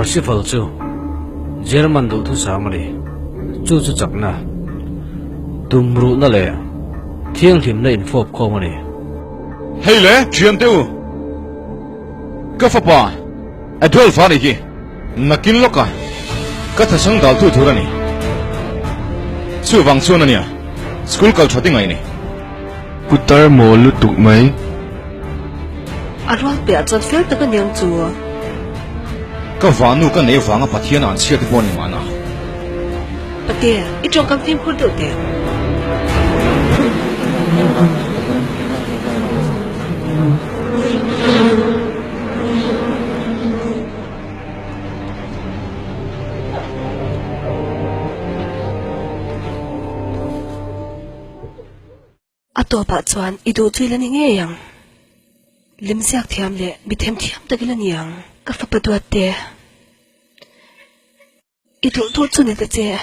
Parsifal chu German duhthusam a ni. Chu chu chakna, tumruhna leh thianghlimna infawp khawm a ni. Hei le, thiante u, ka fapa Adolf a nih hi, nakin lawka ka thasang daltu tur a ni. Chuvang chuan a nia, school kal tha tingaih ni. Putar mawl lutuk mai. A rual piah chuan fel tak a niang chu. Ka vahnu ka nei vanga Pathian an chhiat te pawh a ni mahna. Pate, i tawngkam fimkhur deuh teh. A tawpah chuan i duh chu i la ni ngei ang. Lemziak thiam leh mi themthiam tak i la ni ang. Ka fapa duat te, i duh duh chu ni ta che.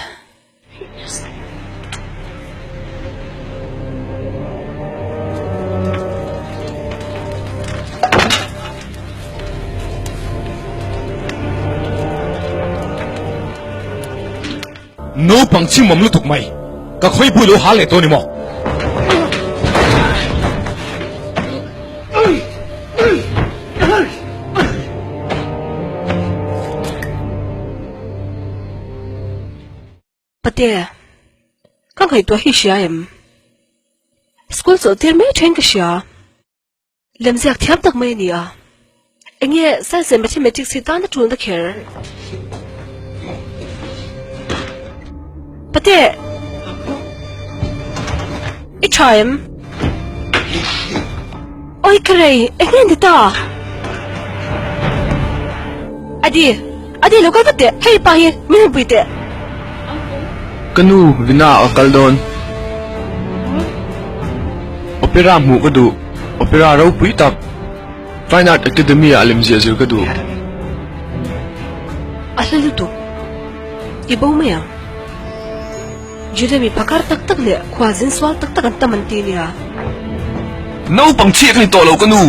Naupang chimawm lutuk mai, ka khawipui lo hal leh tawh ni maw? Pate, ka ngaihtuah hi hria em? School chawlh tir mai then ka hria. Lemziak thiam tak mai a ni a, enge Science and Mathematics hi tan a tulna kher? Pate! I tha em? Oi ka rei, enge ni ta? Adi, Adi lo kal vat teh, hei pa hi min han pui teh. Ka nu Vina a kal dawn. Opera hmuh ka duh. Opera ropui tak. Fine Art Academy ah lemziah zir ka duh. A hla lutuk. I bo mai ang. Juda mi phakar tak tak leh khualzin sual tak tak an tam an ti nia. Naupang chhiah ka ni tawh lo ka nu.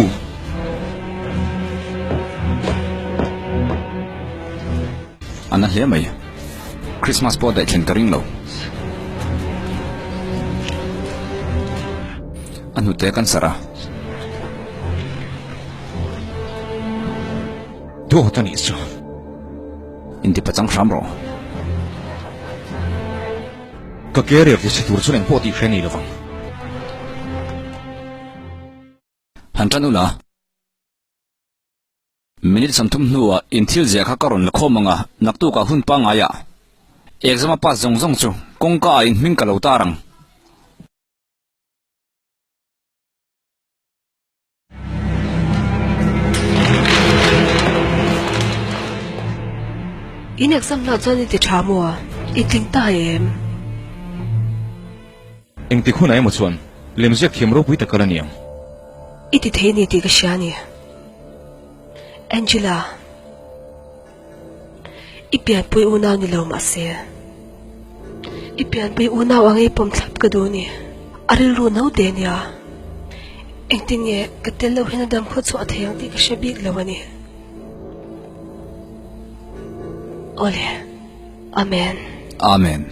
A na hle mai. Christmas pawh daih thlen ka ring lo. A hnute kan sarh a. Dawt a nih chu. Inti pachang hram rawh. Ka career ti chhe tur chuan engpawh tih hre nei lovang. Han tan ula. Minute 30 hnuah in thil ziah kha ka rawn la khawm ang a, naktukah hun pangaiah exam a pass zawng zawng chu kawngka ah in hming ka lo tar ang. In exam hna chuan i ti tha maw? I tling ta em? Engtik hunah emaw chuan lemziak thiam ropui tak ka la ni ang. I ti thei ni tih ka hria a ni. Angela, i pianpui unau ni lo mahse, i pianpui unau ang ei pawm thlap ka duh ni. A rilru no te nia. Engtin nge ka tel loh hian a dam khawt chhuah thei ang tih ka hre bik lo a ni. Awle, Amen. Amen.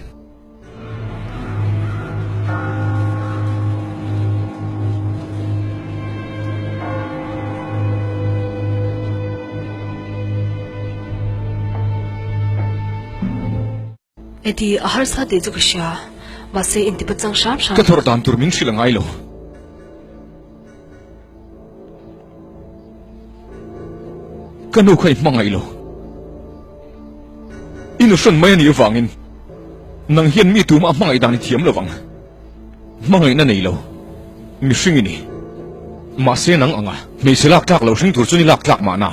Eddie, a harsa tih chu ka hria, mahse intipachang hram hram. Ka thawr dan tur min hrilh a ngai lo. Ka nu kha i hmangaih lo. I nu hran mai a nih avangin nang hian mi tumah hmangaih dan i thiam lo vang. Hmangaihna nei lo mihring i ni. Mahse nang anga hmeichhe lak tlak lo hring tur chuan i lak tlak mahna.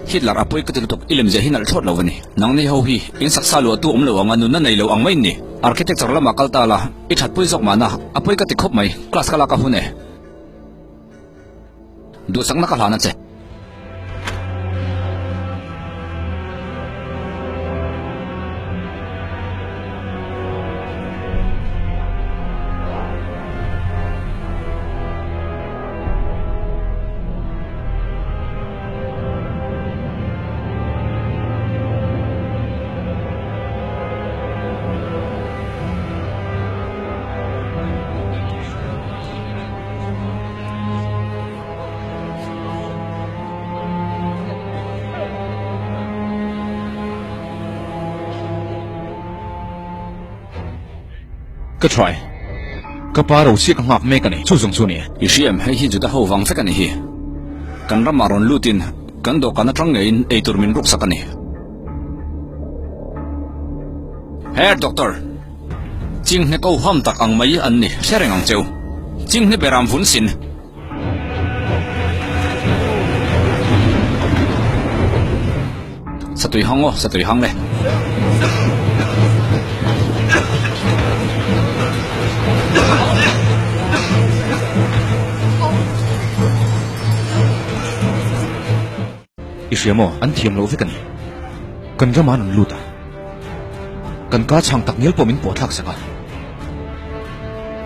Hitler a pawi ka ti lutuk, i lemziah hi nalh thlawt lo a ni. Nangni ho hi in saksa luah tu awm lo anga nunna nei lo ang mai in ni. Architecture lamah kal ta la, i that pui zawk mahna, a pawi ka ti khawp mai, class ka lak a hun e. Duhsakna ka hlan a che. Ka try. Ka pa ro chiah ka nghak mek a ni. Chu zawng chu a ni. I hria em, hei hi Juda ho vang vek a ni hi. Kan ramah rawn lutin kan dawhkan atang ngeiin eitur min ruksak a ni. Herr Doctor, chinghne ko ham tak ang mai an ni, hre reng ang cheu. Chinghne beram vun sin. Satui hang aw, satui hang le. I hria maw? An thiam loh vek a ni. Kan ramah an rawn lut a, kan ka chhang tak ngial pawh min pawh thlak sak a.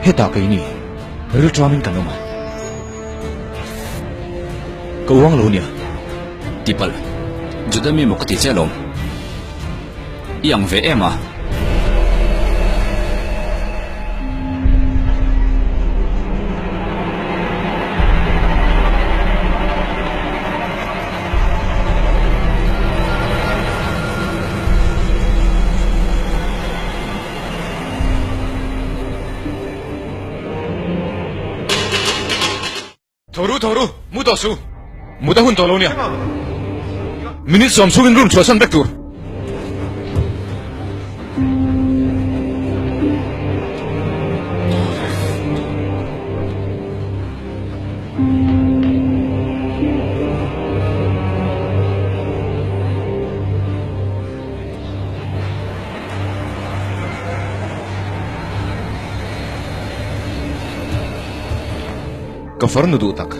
Hetah keini rilṭamin kan awm a, ka uang lo nia. Tipalh, Juda mi maw ka ti che alawm. I ang ve em a? Tho ru tho ru, mu tawh su. Mut a hun tawh lo nia. Minute sawm chhungin room chhuahsan vek tur. Ka farnu duh tak.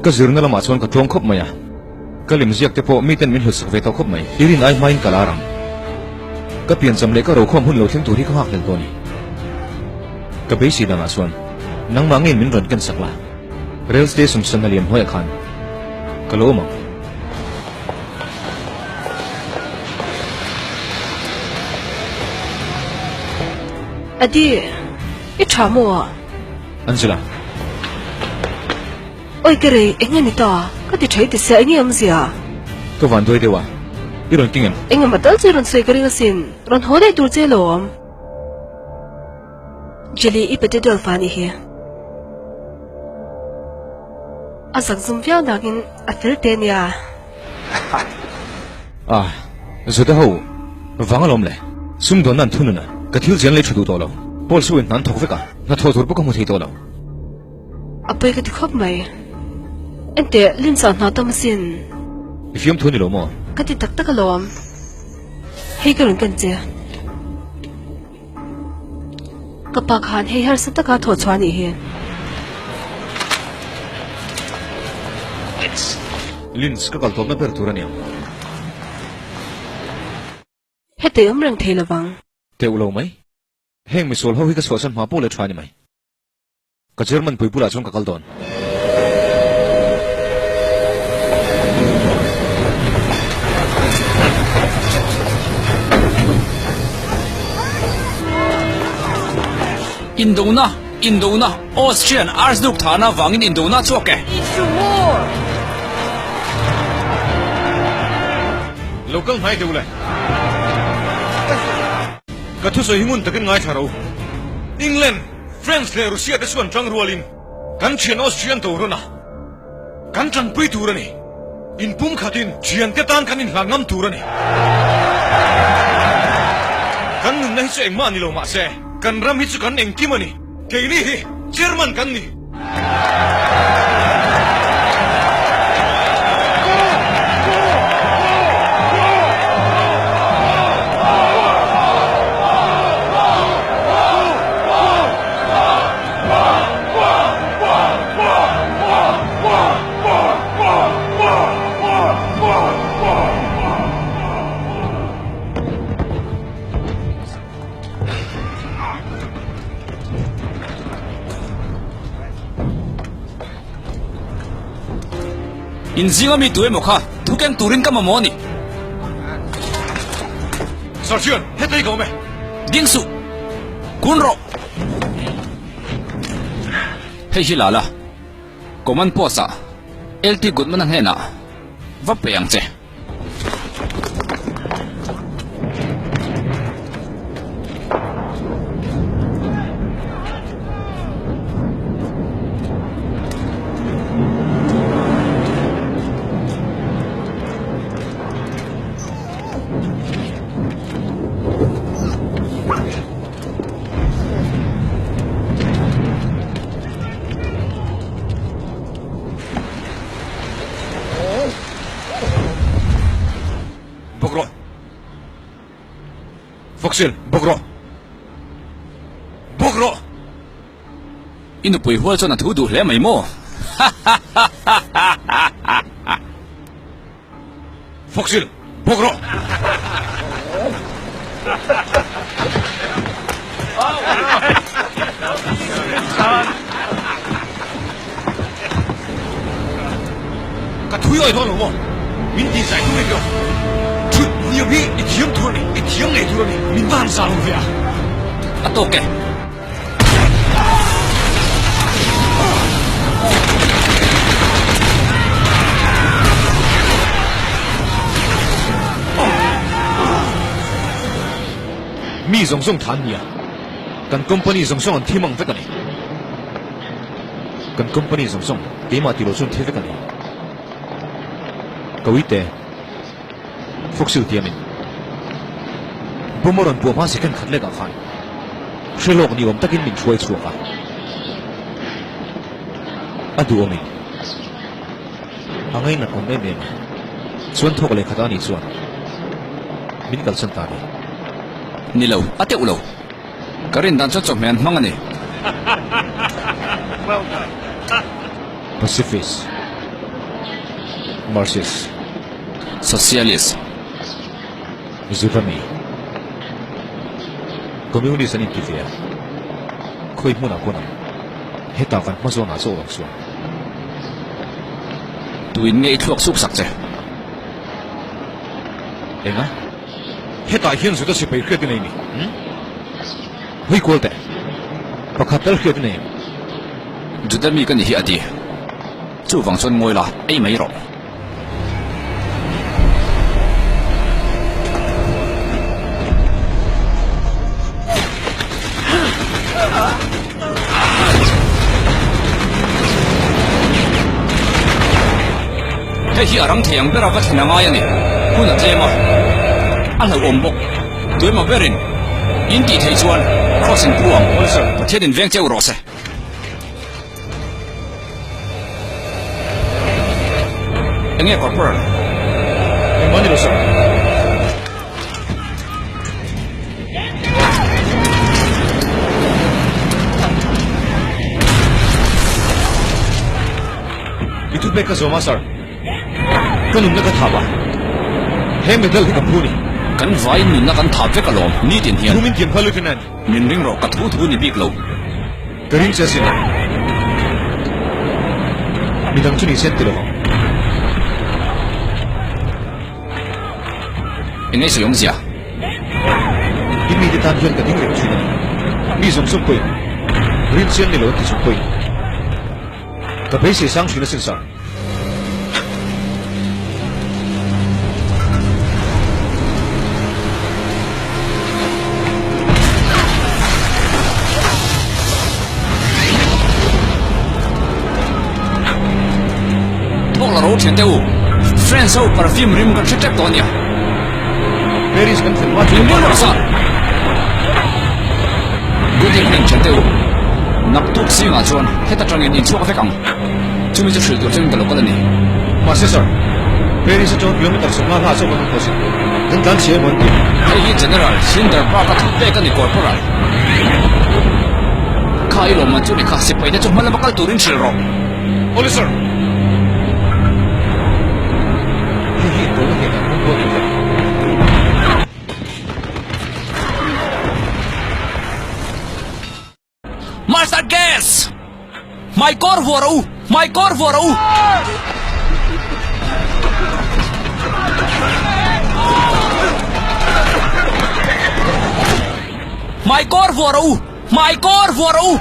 Ka zirna lamah chuan ka tluang khawp mai a, ka lim ziak te pawh miten min hlutsak ve tawh khawp mai. I rin ai hmain ka lar ang. Ka piancham leh ka rokhawm hun lo thleng tur hi ka nghakhlel tawh a ni. Ka beisei danah chuan nangmah ngeiin min rawn ken sak la. Rail station sana lian hnuaiah khan ka lo awm ang. Adi, i tha maw? Angela. Oi ka rei, eng nge ni ta? Ka ti thei ti sia, eng nge awmzia? Ka van duai deuh a, i rawn keng em? Eng emaw tal chu i rawn sawi ka ring asin, rawn haw daih tur che lawm. Jelly, i potato fa anih hi. A zak zum viau nakin a fel te ania. Ah, Juda ho vang alawm le. Sumdawnna an thunun a, ka thil chian lei tha duh tawh lo. Paul chu in hna an thawk vek a, hnathawh tur pawh ka hmu thei tawh lo. A pawi ka ti khawp mai. Enteh, Linz ah hna tam asin. I fiamthu a ni lo maw? Ka ti tak tak alawm. Hei ka rawn ken che. Ka pa khan hei harsa taka thawh chhuah anih hi. Linz ka kal tawpna ber tur a niang. Hetei awm reng thei lovang. Teuh lo mai. Heng misual ho hi ka chhuahsan hma pawh leh tha a ni mai. Ka German pui bulah chuan ka kal dawn. Indona, Indona, Austrian Archduke thahna vangin indona a chhuak e. Lo kal hnai deuh le. Ka thusawi hi ngun takin ngaithla ro. England! France leh Russia te chuan tang rualin kan thian Austrian to rawn a, kan tanpui tur a ni. Inpum khatin thiante tan kan inhlan ngam tur a ni. Kan nunna hi chu engmah ni lo mahse kan ram hi chu kan engkim a ni. Keini hi German kan ni. In zinga mi tu emaw kha thu keng turin ka mamawh a ni. Sergeant, hetei ka awm e. Ding suh! Kun rawh! Hei hi la la, Command Post ah LT Goodman-a hnenah va pe ang che. Foxil, bawk rawh. Bawk rawh! I nupui hual chuan a thu duh hle mai maw? Foxil, bawk rawh! Ka thui awi dawn lo maw? Min tih zai tum rih lo. Thut hniam hi i thiam tur a ni, i thiam ngei tur a ni, min va han zah lo ve a. A tawk e. Mi zawng zawng tha an nia, kan company zawng zawng an thim ang vek a ni. Kan company zawng zawng keimah tih loh chuan thi vek a ni. Ka uite, Foxhill tiamin bomb a rawn puah hma second khat lekah khan hre lawk ni awm takin min hruai chhuak a, a duhawmin a ngainat awm em em a, chuan thawk leh khat a nih chuan min kalsan ta a ni. Ni lo, a teuh lo. Ka rin dan chuan chawhmeh an hmang a ni. Pacifist, Marxist. Socialist. Judami. Communist an inti ve a, khawi hmunah pawn ang hetah kan hma zawnah zawk lo chuan. Tuin nge i thluak suk sak che? Enga? Hetah hian Juda sipai hriat i nei ni? Hm? Hawi kual teh. Pakhat tal hriat i nei em? Juda mi ka ni hi a ti. Chuvang chuan ngawi la, ei mai rawh. Hei hi a rang thei ang bera va thlen a ngai a ni. Hun a tlem a, a hlauhawm bawk. Tuemaw berin in tih theih chuan Kraws in pu ang. Pathian in veng cheu rawh se. Enge Corporal? Engmah ni lo sir. I thupek ka zawm a sir. Ka nunna ka thap a, he medal hi ka phu ni. Kan vaiin nunna kan thap vek alawm, nitin hian. Thu min tiam kha Lieutenant. Min ring rawh, ka thu thu ni bik lo. Ka ring che asin. Midang chu ni se an ti lovang. Eng nge sawi awmzia? I mite tan hian ka ding reng thin a ni. Mi zawng zawng pawhin rin chian ni lo an ti chung pawhin ka beisei sang thin asin sir. Thawk la ro thian teh u. Friends ho perfume rim kan hre tep tawh a nia. Paris kan thlen hma chu. Min ring rawh sir. Good evening thian teh u. Naktuk zingah chuan heta tangin inchhuak vek ang. Chumi chu hrilh tur chuan ka lo kal a ni. Mahse sir, Paris atanga kilometer 50 hla zawk an awm tawh sin. Kan tlan chhia emaw an ti. Hei hi General Hindenburg-a thu pek a ni Corporal. Kha i lawmman chu ni kha, sipaite chu hma lama kal turin hrilh rawh. Awle sir. Hei hi inpawlna hnenah an hmang dawn em le? Master Gas! Hmaikawr vuah rawh u! Hmaikawr vuah rawh u! Hmaikawr vuah rawh u! Hmaikawr vuah rawh u!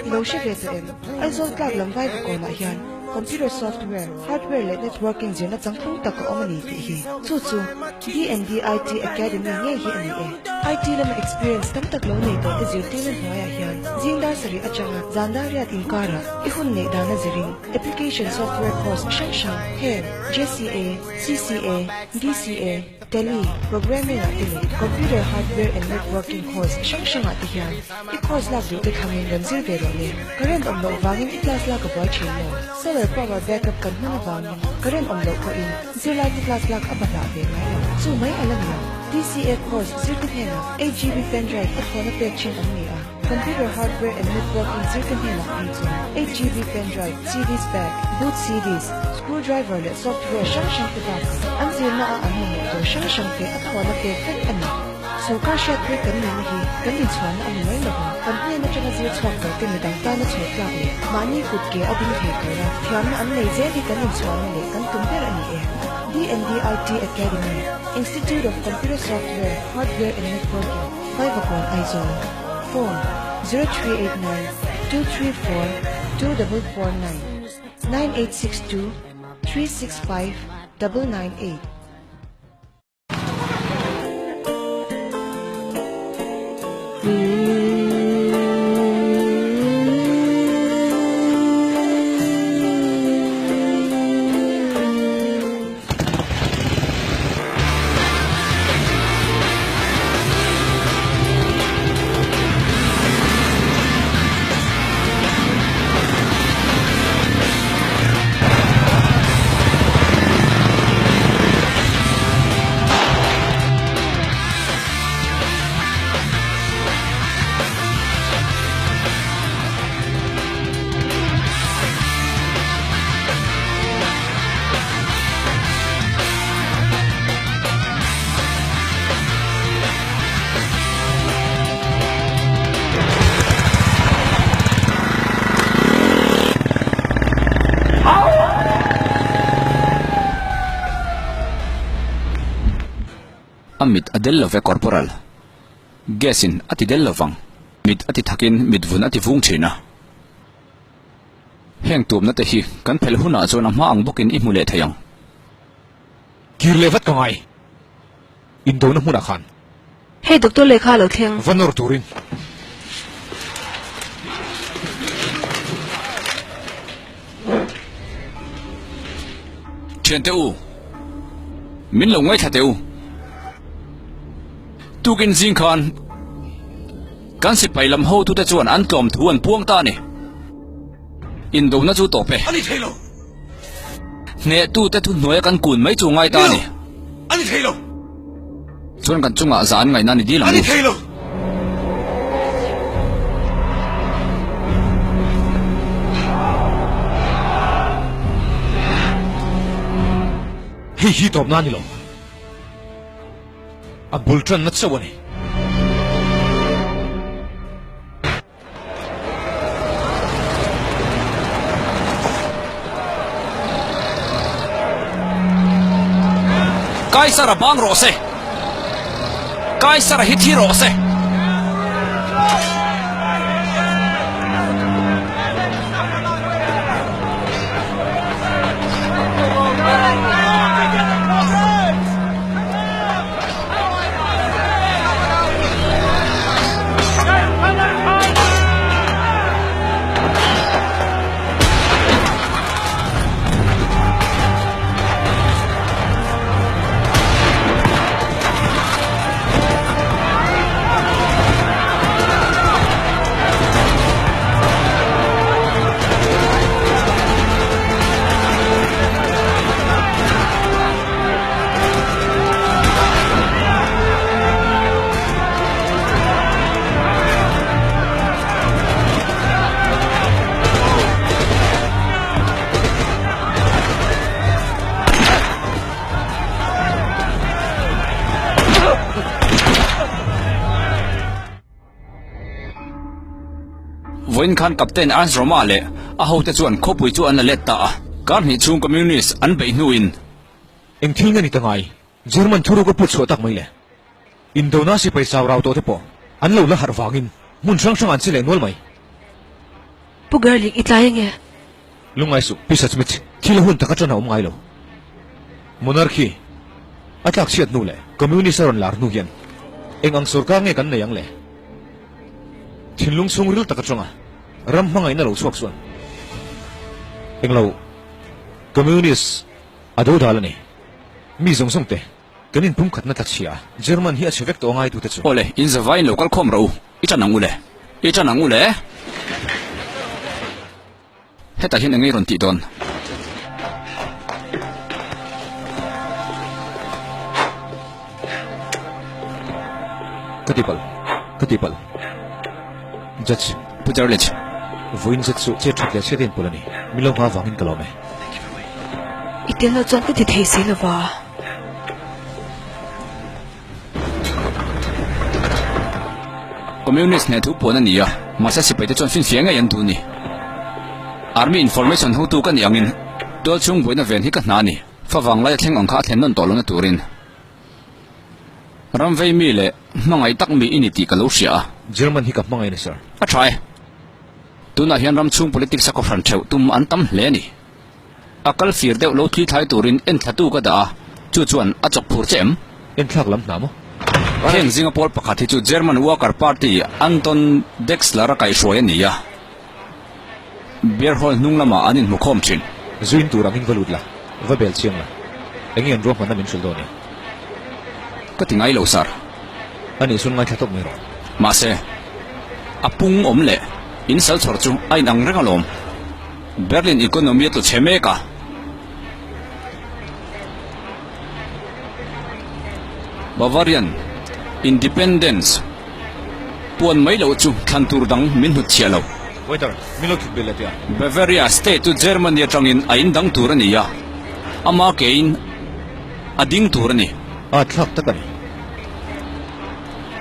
I lo hre ve tawh em? Aizawl tlak lam Vaivakawnah hian Computer Software, Hardware leh Networking zirna changtlung tak a awm a ni tih hi. Chu chu DND IT Academy ngei hi a ni e. IT lama experience tam tak lo nei tawh te zirtirna hnuaiah hian zing dar sarih atanga zan dar riat inkarah i hun neih dana zirin Application Software course hrang hrang heng JCA, CCA, DCA, Tally, Programming ah te leh Computer Hardware and Networking course hrang hrang ah te hian i course lak duh te thlangin rawn zir ve rawh le. Current awm loh vangin i class lak a buai thin lo. Solar power backup kan hman avangin current awm loh pawhin zirlai te class lak a bahlah ve ngai lo. Chu mai a la ni lo. DCA course zirte hnenah 8GB pen drive a thlawna pek thin an ni a. Computer Hardware and Networking zirte hnenah phei chuan 8GB pen drive, CDs bag, boot CDs, screw driver leh software hrang hrang te bakah an zirna a an mamawh tur hrang hrang te a thlawna pek vek a ni. Sorkar hriatpui kan nihna hi kan inchhuanna a ni mai lo va, kan hnen atanga zir chhuak tawh te midang tana chhawr tlak leh mahni kut ke a ding thei tura thiamna an nei zel hi kan inchhuanna leh kan tum ber a ni e. DNDIT Academy, Institute of Computer Software, Hardware and Networking, Vaivakawn Aizawl, Phone, 0389 234 2449 9862 365 998. A mit a del lo ve Corporal. Gas in a ti del lo vang. Mit a ti thakin mit vun a ti vung thin a. Heng tumna te hi kan phelh hunah chuan a hma ang bawkin i hmu leh thei ang. Kir leh vat ka ngai. Indona hmunah khan. Hei doctor lehkha a lo thleng. Va nawr turin. Thiante u, min lo ngaithla teh u. Tukin zing khan kan sipai lam hotute chuan an tlawm thu an puang ta a ni. Indona chu tawp e. A ni thei lo. Hnehtute thuhnuaia kan kun mai chu ngai ta a ni. Ni lo. A ni thei lo. Chuan kan chungah zah an ngaihna a ni dil ang u. A ni thei lo. Hei hi tawpna a ni lo. A bul tanna chauh a ni. Kaisara bang rawh se! Kaisara hi thi rawh se! Vawiin khan Captain Ernst Roma leh a hote chuan khawpui chu an la let ta a, kar hnih chhung Communist an beih hnuin. Eng thil nge ni ta ngai? German thuruk a put chhuah tak mai le. Indona sipai chau rau tawh te pawh an lo la harh vangin hmun hrang hrang an che leh nual mai. Pu Garlic, i tlai ange? Lungngai suh, Pi Sachmit, thil a hun tak aṭan a awm ngai lo. Monarchy a tlak chhiat hnu leh Communist a rawn lar hnu hian eng ang sorkar nge kan nei ang le? Thinlung chhungril tak aṭanga ram hmangaihna lo chhuak chuan englo Communist a dodal a ni. Mi zawng zawng te kan inpumkhatna tla chhia a, German hi a chhe vek tawh a ngaitute chu. Awle, in zavaiin lo kal khawm rawh u, i ṭan ang u le, i ṭan ang u le. Hetah hian eng nge i rawn tih dawn? Ka ti palh, ka ti palh. Judge. Pu Charles. Vawiin zet chu chet that leh chhiat a inpawlh a ni. Min lo hma vangin ka lawm e. I tel lo chuan ka ti thei si lova. Communist hneh thu puan a ni a, mahse sipaite chuan finfiah ngei an duh ni. Army information hotu ka nih angin tual chhung buaina ven hi ka hna a ni. Favang laia thleng ang kha a thlen nawn tawh lohna turin ram vei mi leh hmangaih tak mi i ni tih ka lo hria a. German hi ka hmangaih a ni sir. A tha e. Tunah hian ram chhung politics a kohhran theuh tum an tam hle a ni. A kal fir deuh lo thli thlai turin enthlatu ka dah a, chu chuan a chawk phur che em? Enthlak lam hna maw? Heng zinga pawl pakhat hi chu German Worker Party Anton Dexler a kaihhruai a ni a, Beer Hall hnung lamah an inhmukhawm thin. Zu in tur angin va lut la, va bel chiang la, enge an ruahmanna min hrilh dawn nia? Ka ti ngai lo sir. A nih chuan ngaithla tawp mai rawh. Mahse, a pung awm leh in sal chhawr chu a inang reng alawm. Berlin economy a tlu chhe mek a. Bavarian Independence puan mai loh chu thlan tur dang min hnut chhiah lo. Waiter, min lo thut belh leh teh a. Bavaria state chu Germany atangin a indang tur a ni a, ama kein a ding tur a ni. A thlak tak a ni.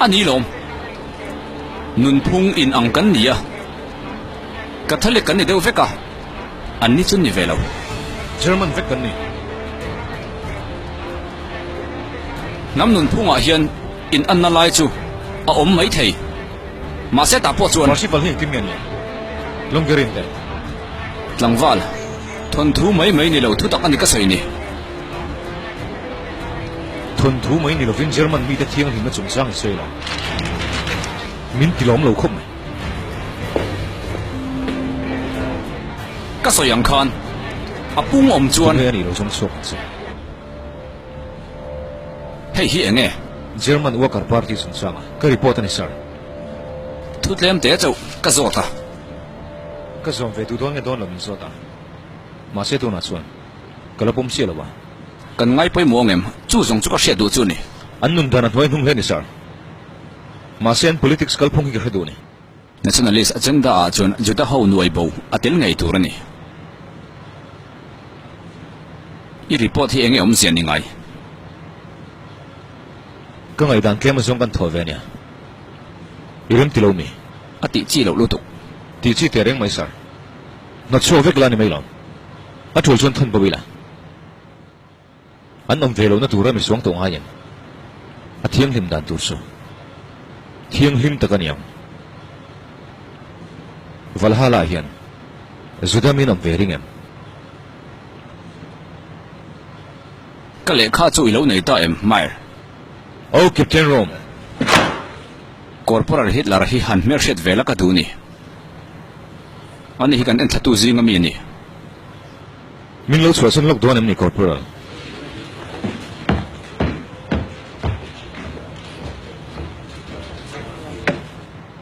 A ni lawm. Nunphung in ang kan ni a. Catholic kan ni deuh vek a, an ni chu ni ve lo. German vek kan ni. Hnam nunphungah hian in anna lai chu a awm mai thei. Mahse tah pawh chuan. Parsifal hi engtin nge ni? Lawngkerin teh. Tlangval, thawnthu mai mai ni lo thutak a ni ka sawi ni. Thawnthu mai ni lovin German mite thianghlimna chungchang i sawi lo. Min ti lawm lo khawp mai. Ka sawi ang khan a pung awm chuan. Tunge a nih lo zawng chhuak ang che. Hei hi eng nge? German Worker Party chungchanga ka report a ni sir. Thu tlem te chauh ka zawt a. Ka zawm ve duh dawn nge dawn lo min zawt a. Mahse tunah chuan ka la pawm chiah lo a. Kan ngai pawimawh ang em? Chu zawng chu ka hriat duh chu a ni. An nun dan a hnuai hnung hle a ni sir. Mahse an politics kalphung hi ka hre duh a ni. Nationalist agenda ah chuan Juda ho nuai bo a tel ngei tur a ni. I report hi enge awmzia ni ngai? Ka ngaihdan tlem azawng kan thaw ve ania. I rem ti lo mi? A tih chi loh lutuk. Tih chi teh reng mai sir. Hnawtchhuak vek la ni mai lo. A tul chuan thawn bo ila. An awm ve lohna tura mi suang tawh ngai em? A thianghlim dan tur chu thianghlim tak a ni ang. Valhalla ah hian Juda min awm ve ring em? Ka lehkha chu i lo nei ta em, Mair? Oh, Captain Rome! Corporal Hitler hi han hmelhriat ve la ka duh ni. Ani hi kan enthlatu zinga mi a ni. Min lo chhuahsan lawk dawn em ni Corporal?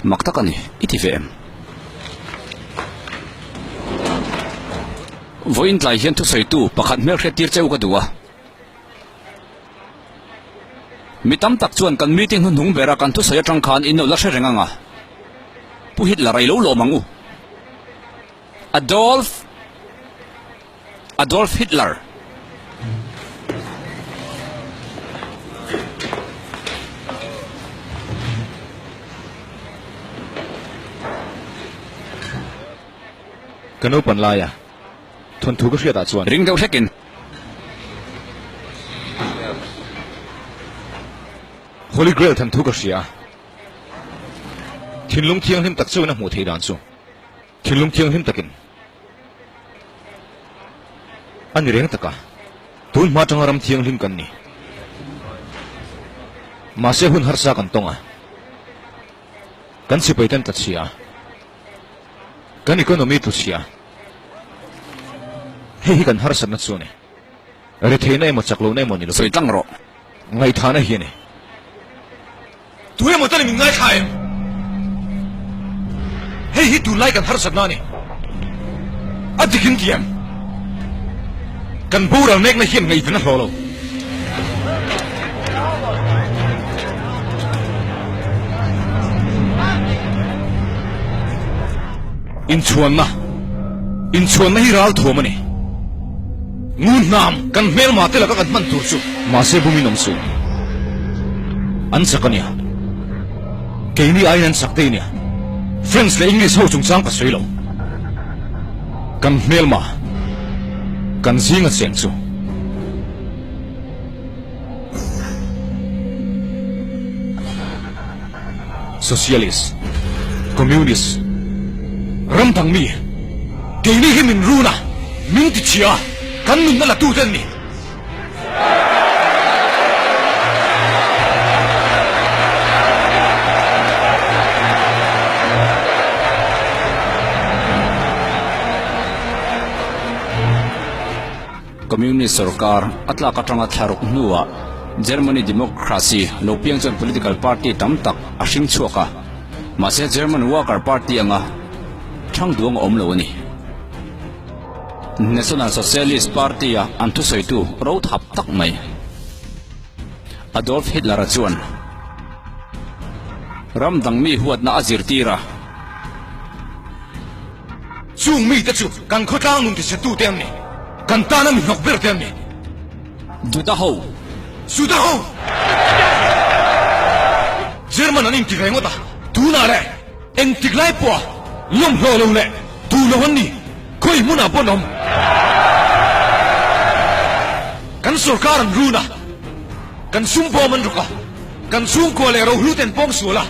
Mak tak a ni, i ti ve em? Vawiin tlai hian thusawitu pakhat hmelhriat tir che u ka duh a. Mi tam tak chuan kan meeting hnuhnung bera kan thusawi atang khan in lo la hre reng ang a. Pu Hitler a i lo lawm ang u. Adolf Adolf Hitler. Ka naupan laia thawnthu ka hriatah chuan. Ring deuh hlekin. Holy Grail thanthu ka hria a. Thinlung thianghlim tak chauhin a hmuh theih dan chu. Thinlung thianghlim takin a ni reng taka tun hma atanga ram thianghlim kan ni. Mahse hun harsa kan tawng a, kan sipai ten tla chhia a, kan economy tlu chhia a, hei hi kan harsatna chu a ni. Retheihna emaw chak lohna emaw ni lovin. Sawi tlang rawh. Ngaihthahna hi a ni. Tu emaw tan min ngaithla em? Hei hi tunlai kan harsatna a ni. A dik in ti em? Kan boral mekna hian ngaihven a hlawh lo. Inchhuanna Inchhuanna hi ral thuam a ni. Ngun hnam kan hmelma te laka kan hman tur chu. Mahse bumin awm suh. An chak a nia. Keini aiin an chak daih a nia. French leh English ho chungchang ka sawi lo. Kan hmelma kan zinga cheng chu. Socialist, Communist, ram dang mi, keini hi min run a, min ti chhia a, kan nunna la tute an ni. Communist sorkar a tlak atanga thla ruk hnuah Germany democracy lo piang chuan political party tam tak a hring chhuak a, mahse German Worker Party anga thang duang a awm lo a ni. National Socialist Party-a an thusawitu ro thap tak mai Adolf Hitler-a chuan ram dang mi huatna a zirtir a. Chung mite chu kan khawtlang nun tichhetute an ni. Kan tana mi hnawk berte an ni. Juda ho! Juda ho! German an inti ve ngawt a, tunah leh engtik lai pawha lawmhlawh lo leh duh lo an ni. Khawi hmunah pawh an awm. Kan sorkar an run a, kan sum bawm an ruk a, kan chhungkua leh rohlute an pawng sual a.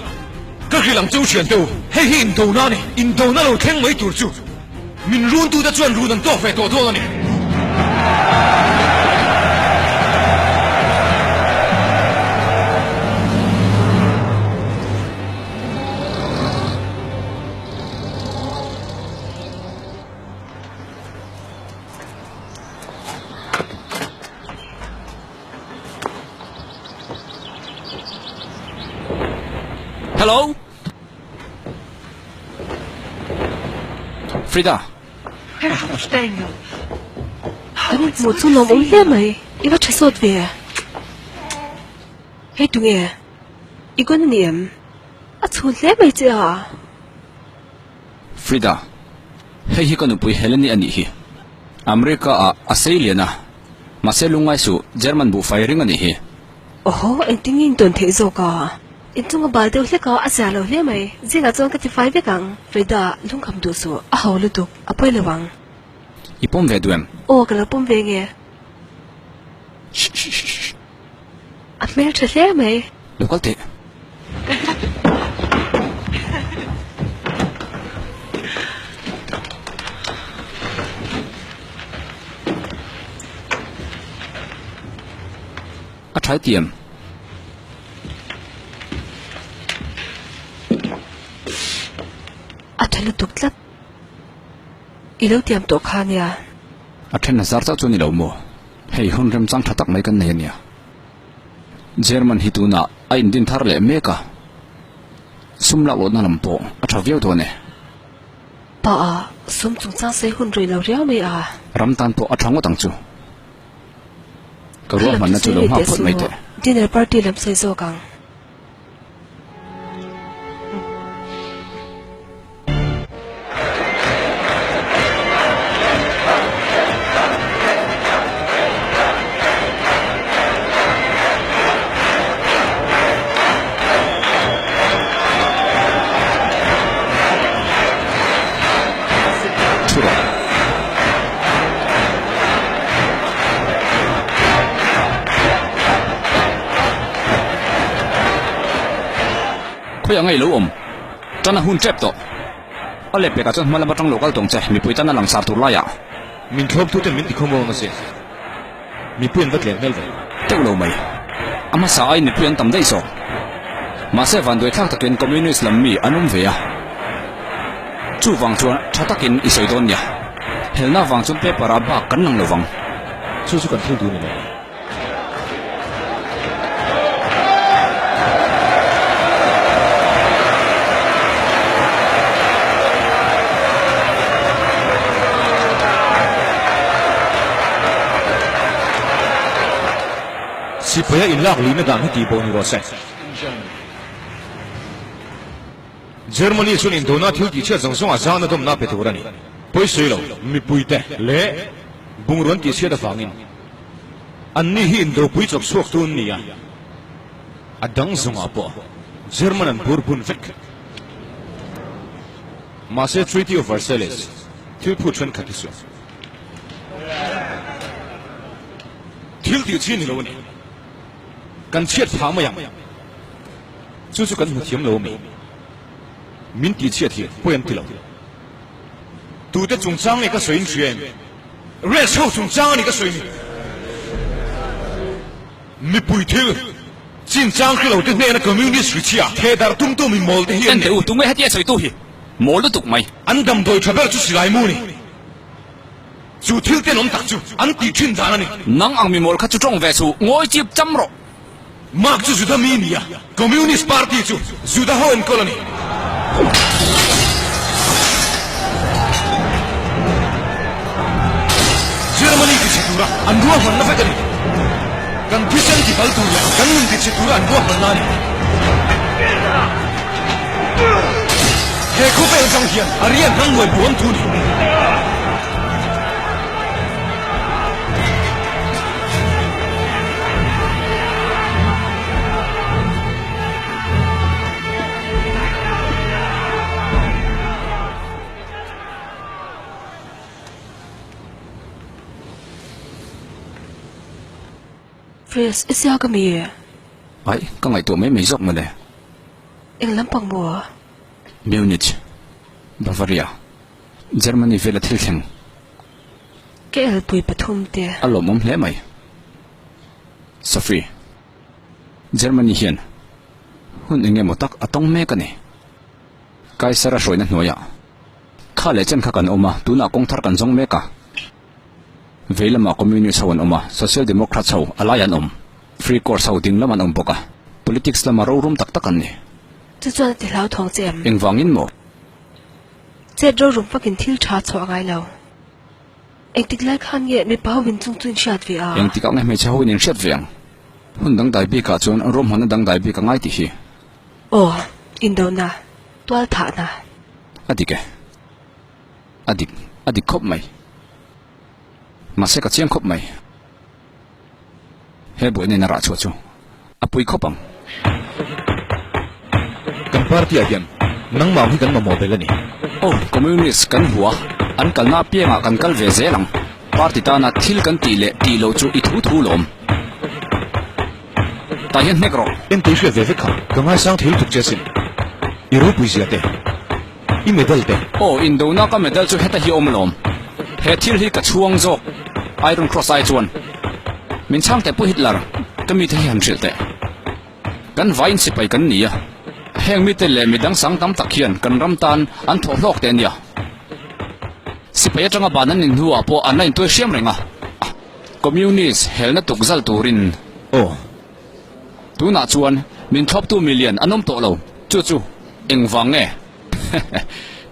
Ka hrilh ang che u thian te u, hei hi indona a ni, indona lo thleng mai tur chu min runtute chuan run an tawk ve tawh dawn a ni. Hello! Frida! Kan inhmuh chu lawm awm hle mai, i va tha sawt ve. Hei tunge? I gone a ni em? A chhun hle mai che a. Frida, hei hi ka nupui Helene a nih hi. America ah a sei lian a, mahse lungngai suh, German buhfai ring a nih hi. Awhaw, engtin nge in tawn theih zawk a? Inchung a bal deuh hlek a, a zia lo hle mai. Zingah chuan ka tifai vek ang. Frida, lungkham duh suh, a ho lutuk, a pawi lo ang. I pawm ve duh em? Aw, ka lo pawm ve nge. A hmel tha hle mai. Lo kal teh. A tha ti em? A tha lutuk tlat. I lo tiam tawh kha nia. A then azar chauh chu a ni lo maw? Hei hun remchang tha tak mai kan nei a nia. German hi tunah a indin thar leh mek a, sum lak lohna lam pawh a tha viau dawn e. Pa a, sum chungchang sawi hun rih lo riau mai a. Ram tan pawh a tha ngawt ang chu. Ka ruahmanna chu lo nghak phawt mai teh. Dinner party lam sawi zawk ang. Thu rawh. Khawiah ngei lo awm? Tan a hun tep tawh. A lehpekah chuan hma lam atang lo kal tawng che, mipui tan a langsar tur laiah. Min thlawptuten min tikhawm awm asin. Mipui an va tlem hmel ve. Teuh lo mai. A hmasa aiin mipui an tam daih zawk. Mahse vanduai thlak takin Communist lam mi an awm ve a. Chuvang chuan tha takin i sawi dawn nia. Helna vang chuan paper ah bak kan lang lo vang. Chu chu kan thil duh ni lo. Sipaia inlak luihna dan hi tih bo ni rawh se. Germany chuan indona thil tihchhiat zawng zawngah zahna dawmna pe tur a ni. Pawisawi lo, mipuite leh bungrua an tihchhiat avangin Anni hi indopui chawp chhuaktu an ni a, a dang zawngah pawh German an bur bun vek. Mahse Treaty of Versailles thil phut thenkhat hi chu thil tih chi ni lo a ni. Kan chhiat phah mai ang. Chu chu kan hmu thiam lo a mi? Min tih chhiat hi pawi an ti lo. Tute chungchang nge ka sawi in hria em? Race ho chungchang a ni ka sawi ni. Mipui thil chinchang hre lo te hnena Communist ri chhia theh darh tumtu mi mawl te hi an ni. Ente u, tunge hetia sawitu hi mawl lutuk mai. An damdawi tha ber chu silai mu ni. Chu thil tenawm tak chu an tih thin dan a ni. Nang ang mi mawl kha chu tawng ve chu ngawi chip cham rawh. Mark chu Juda mi ni a, Communist Party chu Juda ho enkawl a ni. Germany tichhe tura an ruahmanna vek a ni. Kan thisen tibal tur leh kan nun tichhe tura an ruahmanna a ni. He khawvel chang hian a rian hmang nuai buam thu ni. Fris, i ziak a mi? Aih, ka ngaihtuah mai mai zawk mawle. Eng lampang maw? Munich, Bavaria, Germany vela thil thleng. Ka elpui pathum te. A lawmawm hle mai. Sophie, Germany hian hun eng emaw tak a tawng mek a ni. Kaiser a hruaina hnuaiah kha leh chen kha kan awm a, tunah kawng thar kan zawng mek a. Vei lamah Communist ho an awm a, Social Democrats ho a lai an awm, Free Corps ho ding lam an awm bawk a. Politics lama rorum tak tak an ni. Chu chuan a ti hlauthawng che em? Engvangin maw? Chet rorum vakin thil tha chhuah a ngai lo. Engtik lai khan nge mipa ho in chung chu in hriat ve a? Engtikah nge hmeichhe ho in in hriat ve ang? Hun dangdai bikah chuan ruahmanna dangdai bik a ngai tih hi. Aw, indona, tual thahna. A dik e. A dik, a dik khawp mai. Mahse ka chiang khawp mai. He buaina in a rah chhuah chu a pui khawp ang. Kan party ah hian nangmah hi kan mamawh bel a ni. Aw, Communist kan hmu a, an kalna apiangah kan kal ve zel ang. Party tana thil kan tih leh tih loh chu i thu thu lawm. Tah hian hnek rawh. Entei hriat ve vek kha ka ngaisang thil tuk che asin. I ropui zia te, i medal te. Aw, indona ka medal chu heta hi awm alawm. He thil hi ka chhuang zawk Iron Cross ai chuan. Min chhang teh Pu Hitler, ka mite hi han hrilh teh. Kan vaiin sipai kan ni a, heng mite leh midang sang tam tak hian kan ram tan an thawh hlawk teh ania. Sipai atanga ban an inhnuah pawh an la intuai hriam reng a. Communist helna tuk zal turin. Aw. Tunah chuan min thlawptu milian an awm tawh lo, chu chu engvang nge?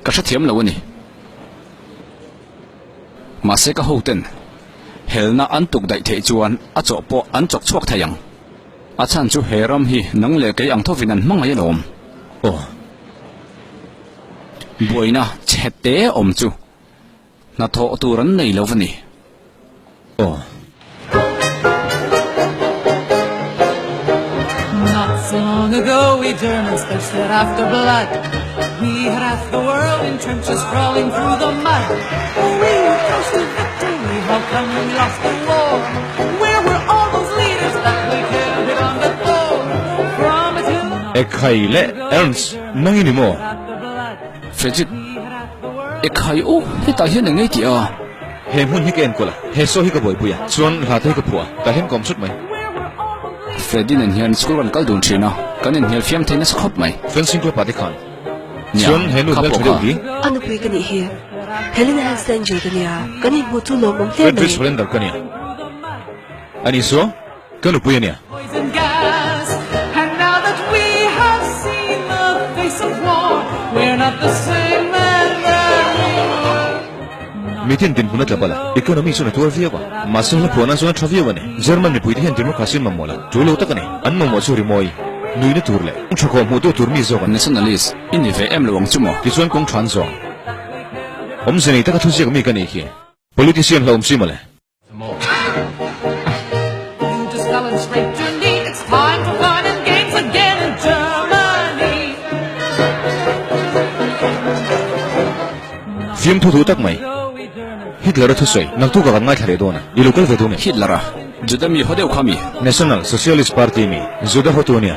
Ka hrethiam lo a ni. Mahse ka hoten helna an tuk daih theih chuan a chawh pawh an chawk chhuak thei ang. A chhan chu he ram hi nang leh kei ang thovin an hmangaih alawm. Aw. Buaina chhe te awm chu hnathawh tur an nei lo va ni. Aw. Not so long ago we Germans thirsted after blood We had half the world in trenches crawling through the mud We were close to victory, how come we lost the war? Where were all those leaders that we counted on before? From Ekhai leh Ernst, nang i ni maw? Frederick. Ekhai aw, hetah hian eng ngei tih a? He hmun hi ka enkawl a, he saw hi ka buaipui a, chuan hla te hi ka phuah a, tah hian ka awm chut mai. Freddy nen hian school kan kal dun thin a, kan inhnial fiam thei nasa khawp mai. Fencing club ah te khan Nia, chuan he nu kha hmeltha pawh deuh kha. hi. A nupui ka nih hi. Helena Hansen ka nia, kan inhmuh chu lawmawm hle mai. Fredrich Hollander ka nia. Ani saw. Ka nupui a nia. Mitin dinhmun a tla bal a, economy chuan a tuar viau a, mahse hla phuahna chuan a tha viau a ni. German mipuite hian democracy an mamawh la, tul lo tak a ni. An mamawh chu rimawi, nuihna tur leh tha khawh hmuh tu tur mi zawk an ni. Nationalist i ni ve em lo ang chu maw? Tichuan kawng tha an zawng. Awmze nei taka thuziak mi ka nih hi. Politician hlauhawm si mawle. Fiamthu duh tak mai. Hitler-a thusawi naktuk ah kan ngaithla leh dawn a, i lo kal ve dawn em? Hitler-a Juda mi haw deuh kha mi? National Socialist Party mi Juda hawtu a nia.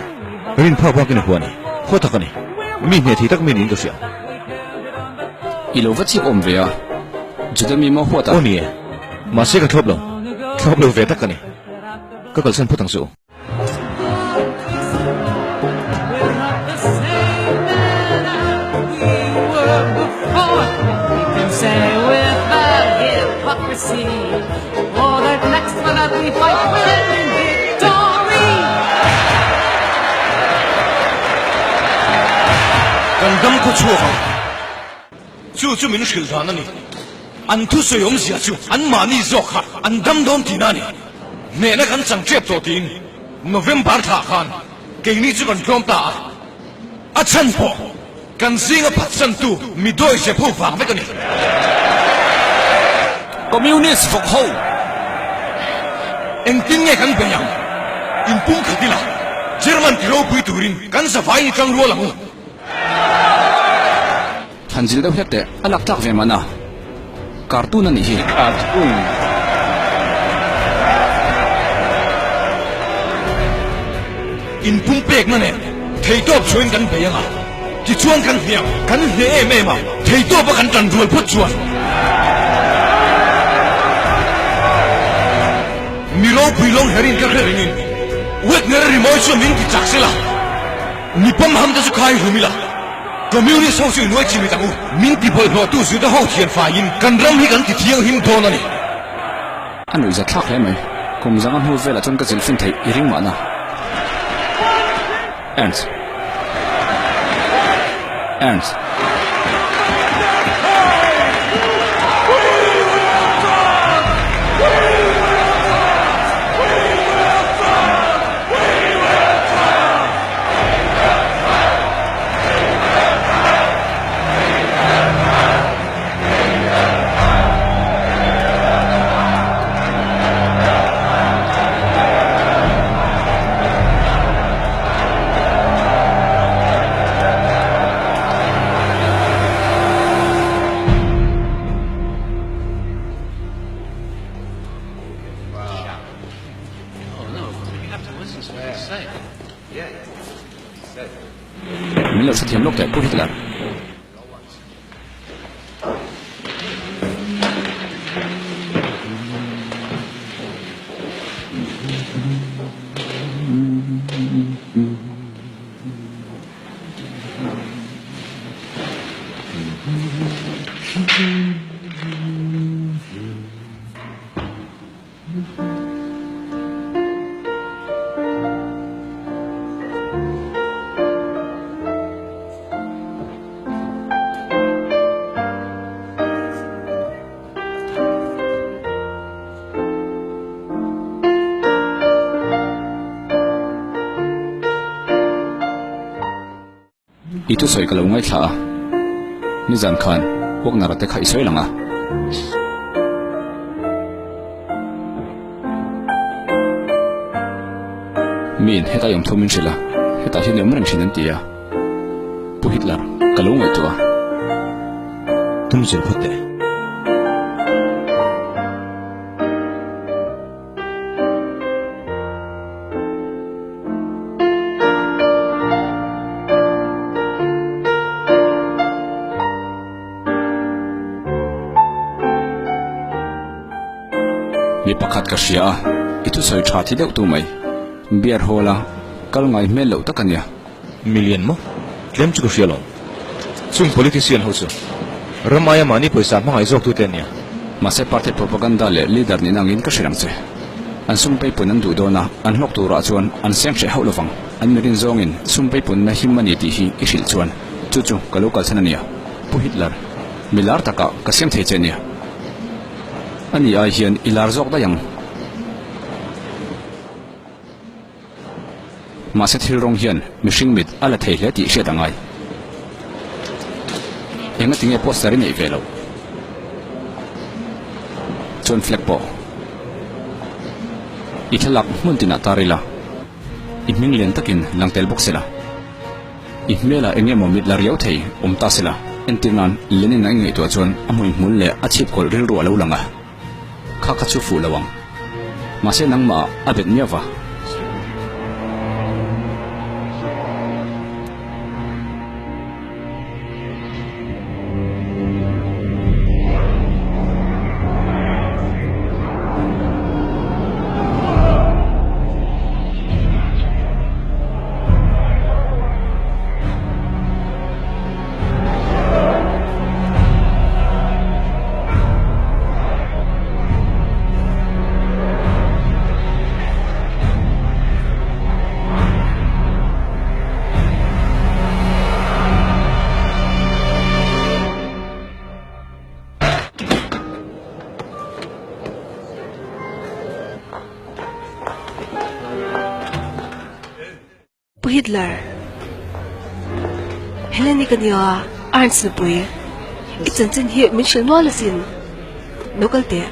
Rin phak bakin a hua a ni. Haw tak a ni. Mi hneh thei tak mi niin ka hria. I lo va chik awm ve a, Juda mi maw huat a? Aw ni e, mahse ka thlawp lo, thlawp lo ve tak ka ni. Ka kalsan phawt ang chu. Kan dam khaw chhuak ang. Chu chu min hrilh dan a ni. An thusawi awmzia chu anmahni zawk kha an dam dawn tihna a ni. Hnehna kan chang tep tawh tiin November thlah khan keini chu kan tlawm ta a. A chhan pawh kan zinga phatsantu mi dawi zep ho vang vek a ni. Communist vawk ho! Engtin nge kan bei ang? Inpum khat ila, German ti ropui turin kan zavai ni tang rual ang u. Thlan zil deuh hlek teh, a lak tlak ve mahna. Cartoon a nih hi. Cartoon. Inpum pekna nen theihtawp chhuain kan bei ang a, tichuan kan hniam, kan hneh em em a, theihtawpa kan tan rual phawt chuan mi ropui lawng herin ka hre ringin Wagner rimawi chuan min ti chak sela, mi pamham te chu khai hlum ila. Communist ho chu i nuai chimit ang u. Min ti bawlhhlawhtu Juda ho thian faiin kan ram hi kan ti thianghlim dawn a ni. A nuih zat thlak hle mai. Kum zanga hnu velah chuan ka zilh fin theih i ring mahna. Ernst. Ernst. Min lo hrethiam lawk teh Pu Hitler. I thusawi ka lo ngaithla a, nizan khan Wagner-a te kha i sawi lang a. Miin heta i awm thu min hrilh a, hetah hian i awm reng thin an ti a. Pu Hitler, ka lo ngaihtuah a. Tum zir phawt teh. pakhat ka hria a, i thusawi tha thi deuh tu mai. Beer hall a kal ngai hmel loh tak a nia. Million maw? Tlem chu ka hria lawm. Chung politician ho chu ram aia mahni pawisa hmangaih zawk tute an nia. Mahse party propaganda leh leader nihna angin ka hrilh ang che. An sum peipun an duh dawn a, an hlawk turah chuan an seng hreh hauh lovang. An mirin zawngin sum peipunna him a ni tih hi i hrilh chuan chu chu ka lo kalsan a nia. Pu Hitler, mi lar takah ka siam thei che a nia. Ani ai hian i lar zawk daih ang. Mahse thil rawng hian mihring mit a la thei hle tih hriat a ngai. Enga tinge poster i neih ve loh? Chuan flag pawh i thlalak hmun tinah tar ila, i hming lian takin lang tel bawk sela, i hmelah eng emaw mit la riau thei awm ta sela, entir nan Lenin a ingaihtuah chuan a hmuihmul leh a chhip kawlh rilru a lo lang a. Kha kha chu fuh lo ang. Mahse nangmah a bet miau va. Pu Hitler, Heleni ka nia, Ernst nupui, i chanchin hi min hrilh nual asin. Lo kal teh.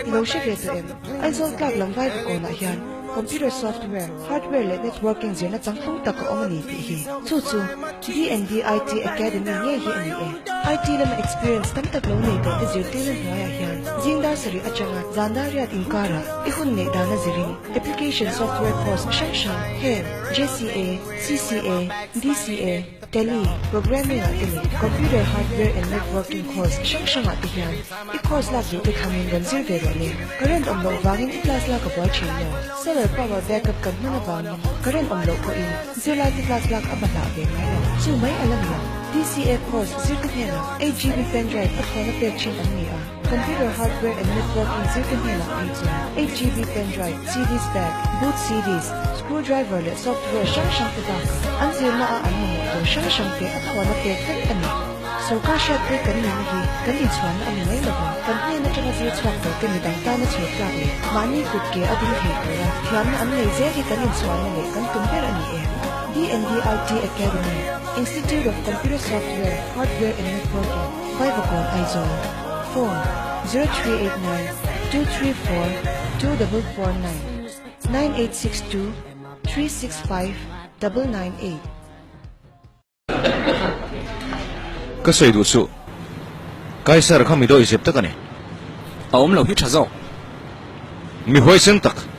I lo hre ve tawh em? Aizawl tlak lam vai bukawnah hian Computer Software, Hardware leh Networking zirna changtlung tak a awm a ni tih hi. Chu chu DNDIT Academy ngei hi a ni e. IT lama experience tam tak lo nei tawh te zirtirna hnuaiah hian zing dar sarih atanga zan dar riat inkarah i hun neih dana zirin Application Software course hrang hrang heng JCA, CCA, DCA, Tally, Programming ah te leh Computer Hardware and Networking course hrang hrang ah te hian i course lak duh te thlangin rawn zir ve rawh le. Current awm loh vangin i class lak a buai thin lo. Solar power backup kan hman avangin current awm loh pawhin zirlai te class lak a bahlah ve ngai lo. Chu mai a la ni lo. BCA course zirte hnenah 8GB pen drive a thlawna pek thin an ni a, Computer Hardware and Networking zirte hnenah phei chuan 8GB pen drive, CDs bag, boot CDs, screw driver leh software hrang hrang te bakah an zirna a an mamawh tur hrang hrang te a thlawna pek vek a ni. Sorkar hriatpui kan nihna hi kan inchhuanna a ni mai lova, kan hnen atanga zir chhuak tawhte midang tana chhawr tlak leh mahni kut ke a ding thei tura thiamna an nei zel hi kan inchhuanna leh kan tum ber a ni e. DNDIT Academy, Institute of Computer Software, Hardware and Networking, Vaivakawn Aizawl, Phone, 0389 234 2449, 9862 365 998. Ka sawi duh suh. Kaisar kha mi dawih zep tak a ni. A awm lo hi tha zawk. Mi huaisen tak.